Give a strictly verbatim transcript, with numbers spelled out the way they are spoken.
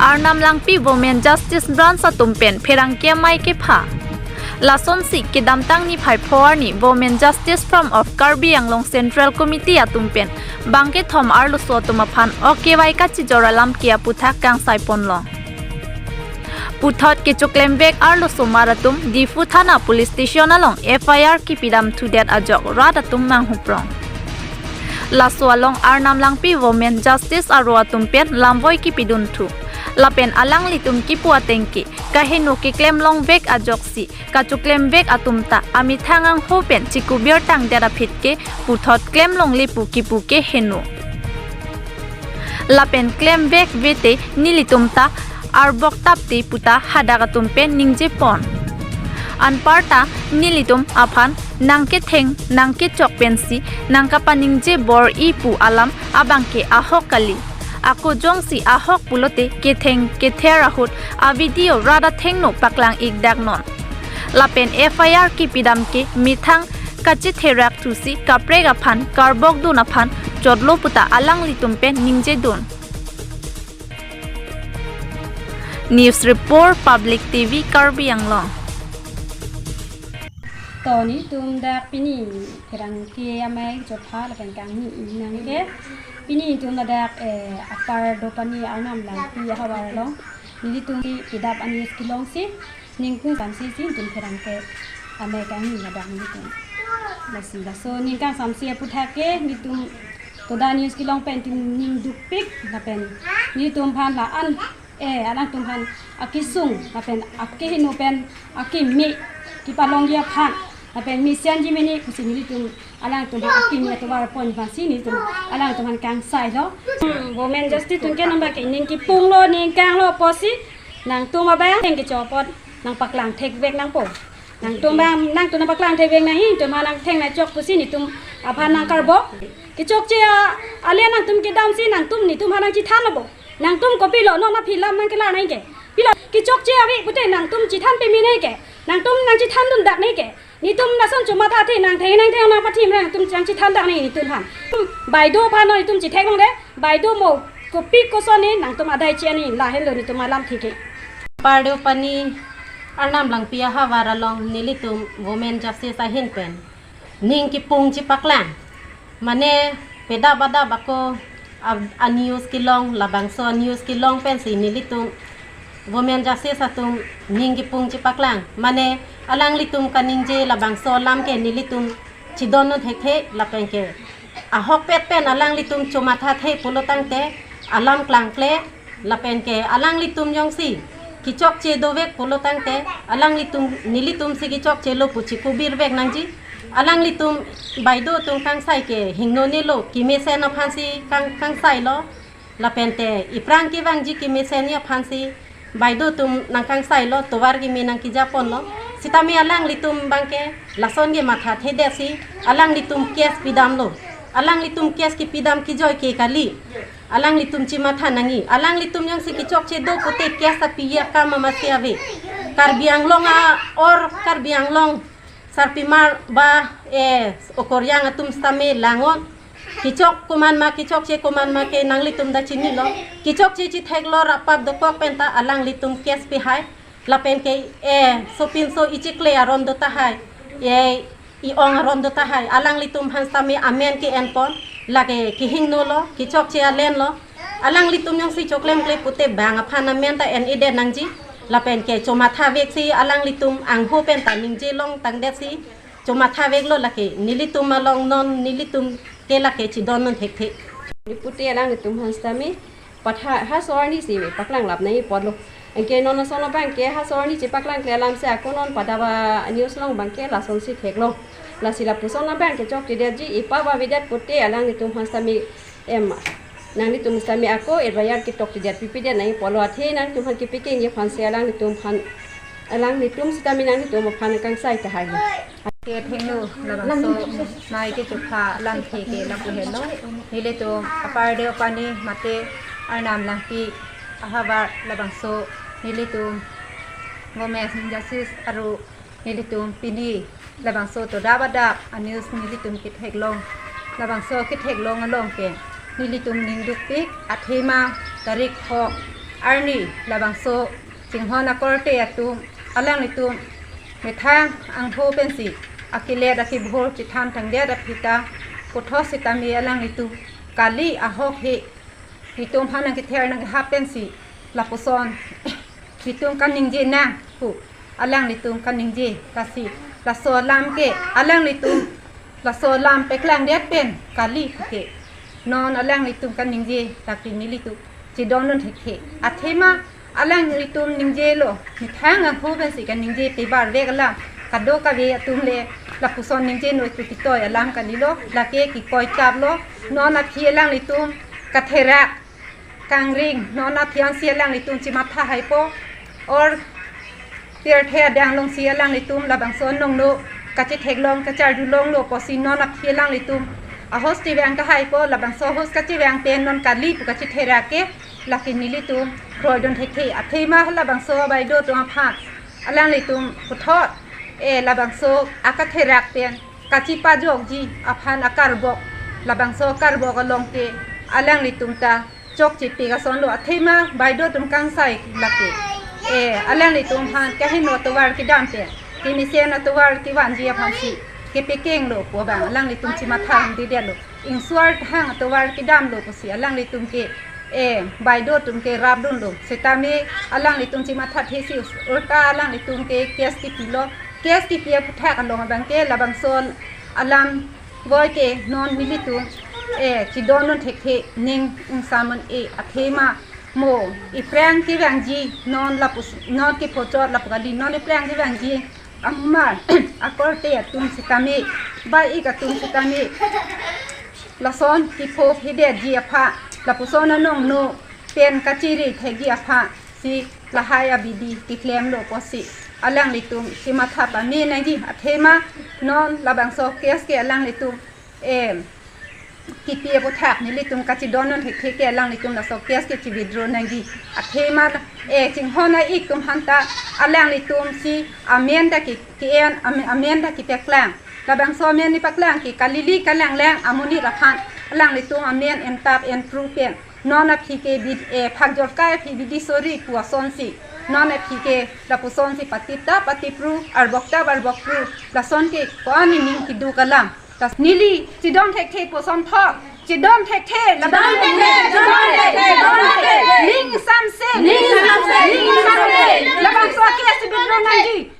Arnam Langpi Women Justice Branch atum pen pherangke amei kepha. Lasonsi kedamtang niphai pho arni Women Justice Forum of Karbi Anglong Central Committee atum pen bangkethom arloso atum aphan ok kevai kachijor alam ke aputhak kangsai ponlong. Puthot kechoklemvek arlosomar atum Diphu Thana Police Station along F I R kepidam thudet ajok rat atum manghuprong. Laso along Arnam Langpi Women Justice aro atum pen lamvoi kepidunthu. Lapen alanglitum kipu ateng ke kaheno keklemlongvek ajoksi kachoklemvek atum ta amethang angho pen chikubir tangdet aphi ke puthot klemlongle pu kipu ke heno. Lapen klemvek vete nelitum ta arbok tapte puta hadak atum pen ningjepon. Anparta nelitum aphan nangketheng nangkechok pensi nangkapaningje bor-i pu alam abangke ahok kali. Ako jongsi ahok pulote ketheng kether ahut a-video rat athengno paklang-ikdak non. Lapen F I R kepidam ke methang kachetherak thusi kaprek aphan karbokdun aphan chotlo puta alanglitum pen ningjedun. News Report, Public T V, Karbi Anglong. To nelitum dak pini pherangke amei chopha lapen kangni inang ke pini nelitum ladak eh Upper Deopani Arnam Langpi ahavar along nelitum kedap a-news kelongsi ningkung samsi si nelitum pherangke amei kangni ladak nelitum. Lasi laso ningkang samsi aputhak ke nelitum toda news kelong pen nelitum ning dukpik lapen nelitum aphan la-an eh alangtum aphan akesung lapen akeheno pen akeme kepalongji aphan lapen mesen ji mene pusi nelitum alangtum aphan akeme atovar pon aphansi nelitum alangtum aphan kangsailo. Hmm, Women Justice atum ke nangba ke ning kepunglo ningkanglo pusi nangtum abang theng kechopot nangpaklang thekvek nangpo. Nangtum abang nangtum nangpaklang thekvek nangji, nelitum aphan nangtheng nangchok pusi nelitum aphan nangkarbok. Kechokche a-, ale nangtum kedamsi nangtum nelitum aphan nangchethanlo bo. Nangtum kopilo non aphi lam nangkelar nangji ke. Pilo kechokche ave pute nangtum chethan peme nangji ke. Nangtum nangchethandundak nangji ke. Nelitum lason chomathathe nangtheng nangtheng nangpathim nangtum nangchethandak nangji nelitum aphan. Baideo aphan nelitum chetheklongde. Baideo mo kopi koson ne nangtum adai che ani lahelo nelitum alamthe ke. Upper Deopani Arnam Langpi ahavar along nelitum Women Justice ahin pen ning kepung chepaklang. Mane pedap adap ako a, a-news kelong labangso a-news kelong pensi nelitum Women Justice atum ning kepung chepaklang. Mane alanglitum kaningje labangso alam ke nelitum chedondun thekthe lapen ke ahokpet pen alanglitum chomathathe pulo tangte alam klangkle lapen ke alanglitum jongsi kechokche dovek pulo tangte alanglitum nelitumsi kechokchelo pu chikubirvek nangji. Alanglitum baideo atum kangsai ke hingnonelo kemesen aphansi kang, kangsailo. Lapente iphrang kevangji kemesenji aphansi baideo atum nangkangsailo, tovar kimi nangkejaponlo. Sitame alanglitum abangke lason ke mathathedetsi alanglitum case pidamlo. Alanglitum case kepidam kejoi ke kali. Alanglitum chematha nangji. Alanglitum jongsi kechokche do pute case apiya kam amatsi ave. Karbi Anglong a or Karbi Anglong sarpimar ba, eh, okoryang atum sitame langon. Kechok komatma, kechokche komatma ke nanglitum ta chinilo. Kechokche chetheklo rapap dokok penta alanglitum case pihai. Lapen ke, eh, sopinso ichikle aron do tahai. Eh, i-ong aron do tahai. Alanglitum aphan sitame amen ke-enpon. Lake kehingnolo, kechokche alenlo. Alanglitum jongsi choklemkle pute bang aphan amen ta en-edet nangji. Lapen ke chomathaveksi alanglitum angho penta ningje longtangdetsi chomathaveklo lake nelitum along non nelitum ke lake chedondun thekthe. Pute alanglitum aphan sitame patha ha so arnisi paklanglap nangji apotlo. Anke non ason abangke ha so arni chepaklangkle alamsi ako non pada ba news along abangke lasonsi theklong. Lasi lapuson abangke chokchedetji, ipa ba avedet pute alanglitum aphan sitame em, nanglitum sitame ako F I R ketoktedet pipedet nangji apotlo, athe nangtum aphan kepikingji aphansi alanglitum aphan, alanglitum sitame nanglitum aphan kangsai tahai. Kethengno labangso amei kechopha alamthe ke lapu helo. Nelitum Upper Deopani mate Arnam Langpi ahavar labangso nelitum Women Justice aru nelitum pini labangso todap adap a-news nelitum ketheklong. Labangso ketheklong along ke nelitum ning dukpik, athema tarik pho arni labangso chinghon akorte atum alanglitum methang angho pensi akilet akibhur chithan thangdet aphi ta puthot sitame alanglitum kali ahok he itum aphan nangkether nanghap pensi lapuson itum kaningje nang pu alanglitum kaningje, lasi laso alam ke alanglitum laso alam paklangdet pen kali ke non alanglitum kaningje, lake nelitum chidondun thekthe. Athema alanglitum ningjelo, methang angho pensi kaningje pebar vek alam, kadokave atum le lapuson ningje noi pu kitoi alam kalilo, lake kikoi chaplo. Non aphi alanglitum katherak kangring, non aphi ansi alanglitum chimatha haipo, or pirthe adang alongsi alanglitum labangso anong no kachetheklong kacharjulonglo pusi non aphi alanglitum ahos chevang tahaipo, labangso ahos kachevang pen non kali pu kachetherak ke, lake nelitum kroidun thekthe. Athema labangso baideo atum aphan alanglitum puthot e labangso akatherak pen kachipajokji aphan akarbok, labangso akarbok along ke alanglitum ta chokchepik asonlo. Athema baideo atum kangsai lake e alanglitum aphan kaheno tovar kedam pen kemesen atovar kevanji aphansi kepekenglo pu abang alanglitum chimatha hangdedetlo. Ingsuar hang atovar kedamlo pusi alanglitum ke e baideo atum ke rapdunlo. Sitame alanglitum chimatha thesi ulta alanglitum ke case kipilo. Case kipi aphuthak along abang ke labangso alam voi ke non nelitum e chidondun thekthe, ning ingsamon e. Athema mo iphrang kevangji non lapus non kiphochot lapu kali, non iphrang kevangji amumar akorte atum sitame, bai-ik atum sitame lason kipho phedetji aphan, lapuson anong no pen kachiri thekji aphansi lahai abidi keklemlo pusi alanglitum chimatha pame nangji. Athema non labangso case ke alanglitum em kipi aphuthak nelitum kachidondun thekthe ke alanglitum laso case ke chi-withdraw nangji. Athema e chinghon a-ik atum aphanta alanglitumsi amen ta ke, ke-en, am- amen ta kepaklang. Labangso amen nepaklang ke kalili kalanglang amonit aphan alanglitum amen entap enpru pen non aphi ke bid- e phakjor kai aphi bidi sori pu asonsi non aphi ke lapusonsi patip ta patipru, arbok ta arbokpru, lason ke ko-an nening keduk alam. Tas neli chidon thekthe pu asonthot chidon thekthe, labang thekthe, chidon thekthe, chidon thekthe. Ning samse, ning samse, ning samse. Labangso case withdraw nangji.